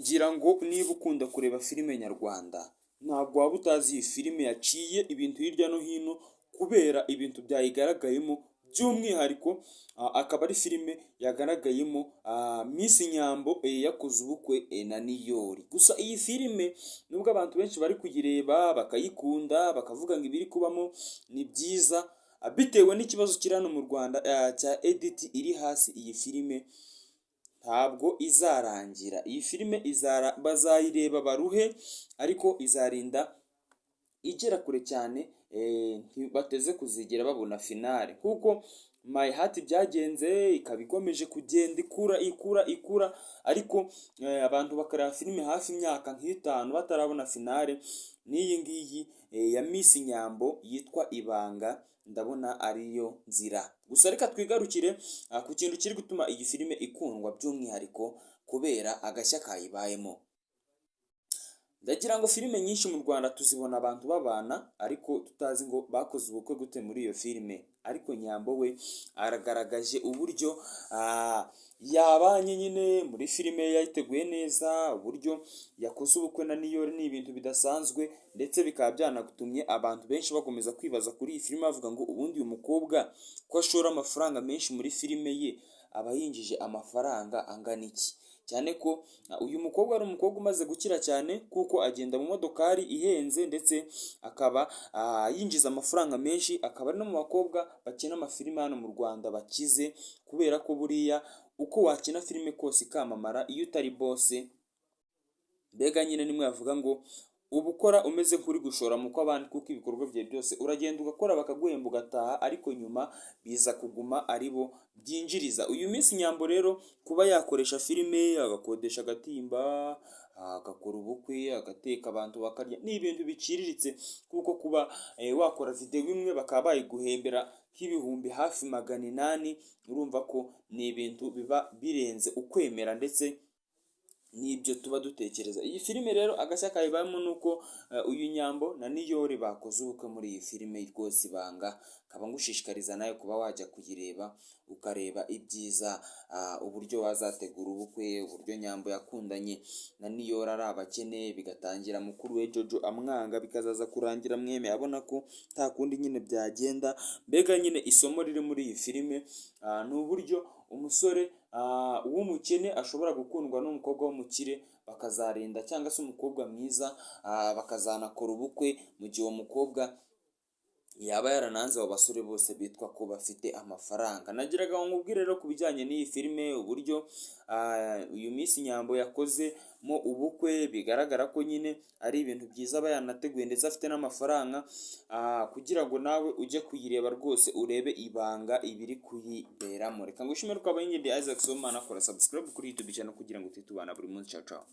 Ngira ngo niba ukunda kureba filime nyarwanda, ntabwo waba utazi iyi filime yaciye ibintu hirya no hino kubera ibintu byayigaragayemo. By'umwihariko akaba ari filime yagaragayemo Miss Nyambo yakoze ubukwe na Niyori. Gusa iyi filime, nubwo abantu benshi bari kuyireba bakayikunda, bakavuga ngo ibiri kubamo ni byiza, bitewe n'ikibazo kiri hano mu Rwanda cya edit iri hasi, iyi filime ntabwo izarangira. Iyi filime izara bazayireba baruhe, ariko izarinda igera kure cyane, ntibateze kuzigera babona finale, kuko My Heart byagenze ikaba ikomeje kugenda ikura, ikura, ikura, ariko abantu bakareba filime hafi imyaka nk'itanu batarabona finale. N'iyi ngiyi ya Miss Nyambo yitwa Ibanga ndabona ariyo nzira. Gusa reka twigarukire ku kintu kiri gutuma iyi filime ikundwa, by'umwihariko kubera agashya kayibayemo. Ndagira ngo filime nyinshi mu Rwanda tuzibona abantu babana, ariko tutazi ngo bakoze ubukwe gute muri iyo filime. Ariko Nyambo we aragaragaje uburyo yabanye nyine muri filime, yayiteguye neza. Uburyo yakoze ubukwe na Niyori ni ibintu bidasanzwe, ndetse bikaba byanatumye abantu benshi bakomeza kwibaza kuri iyi filime, bavuga ngo ubundi uyu mukobwa ko ashora amafaranga menshi muri filime ye, aba yinjije amafaranga angana iki? Cyane ko uyu mukobwa ari umukobwa umaze gukira cyane, kuko agenda mu modokari ihenze, ndetse akaba yinjiza amafaranga menshi, akaba ari no mu bakobwa bakina amafilime hano mu Rwanda bakize, kubera ko buriya uko wakina filime kose ikamamara, iyo utari boss, mbega nyine nimwe bavuga ngo uba ukora umeze nk'uri gushora mu kw'abandi, kuko ibikorwa byawe byose uragenda ugakora bakaguhemba ugataha, ariko nyuma biza kuguma ari bo byinjiriza. Uyu Miss Nyambo rero, kuba yakoresha filime, agakodesha agatimba, agakora ubukwe, agateka abantu bakarya, ni ibintu biciriritse, kuko kuba wakora videwo imwe bakaba bayiguhembera nk'ibihumbi hafi 800, urumva ko ni ibintu biba birenze ukwemera ndetse n'ibyo tuba dutekereza. Iyi filime rero agashya kayibayemo ni uko uyu Nyambo na Niyori bakoze ubukwe muri iyi filime rwose Ibanga. Nkaba ngushishikariza nawe kuba wajya kuyireba, ukareba ibyiza, uburyo wazategura ubukwe, uburyo Nyambo yakundanye na Niyori ari abakene, bigatangira mukuru we Jojo amwanga, bikazaza kurangira mweme abona ko nta kundi nyine byagenda. Mbega nyine isomo riri muri iyi filime ni uburyo umusore w'umukene ashobora gukundwa n'umukobwa w'umukire bakazarinda, cyangwa se umukobwa mwiza, bakazanakora ubukwe, mu gihe uwo mukobwa yaba yarananze abo basore bose bitwa ko bafite amafaranga. Nagiraga ngo nkubwire rero ku bijyanye n'iyi filime, uburyo uyu Miss Nyambo yakozemo ubukwe, bigaragara ko nyine ari ibintu byiza aba yanateguye, ndetse afite n'amafaranga, kugira ngo nawe ujye kuyireba rwose, urebe Ibanga ibiri kuyiberamo. Reka ngushimire ko abayingende Isaac Sibomana, akora subscribe kuri YouTube channel kugira ngo tujye tubana buri munsi. Ciao ciao.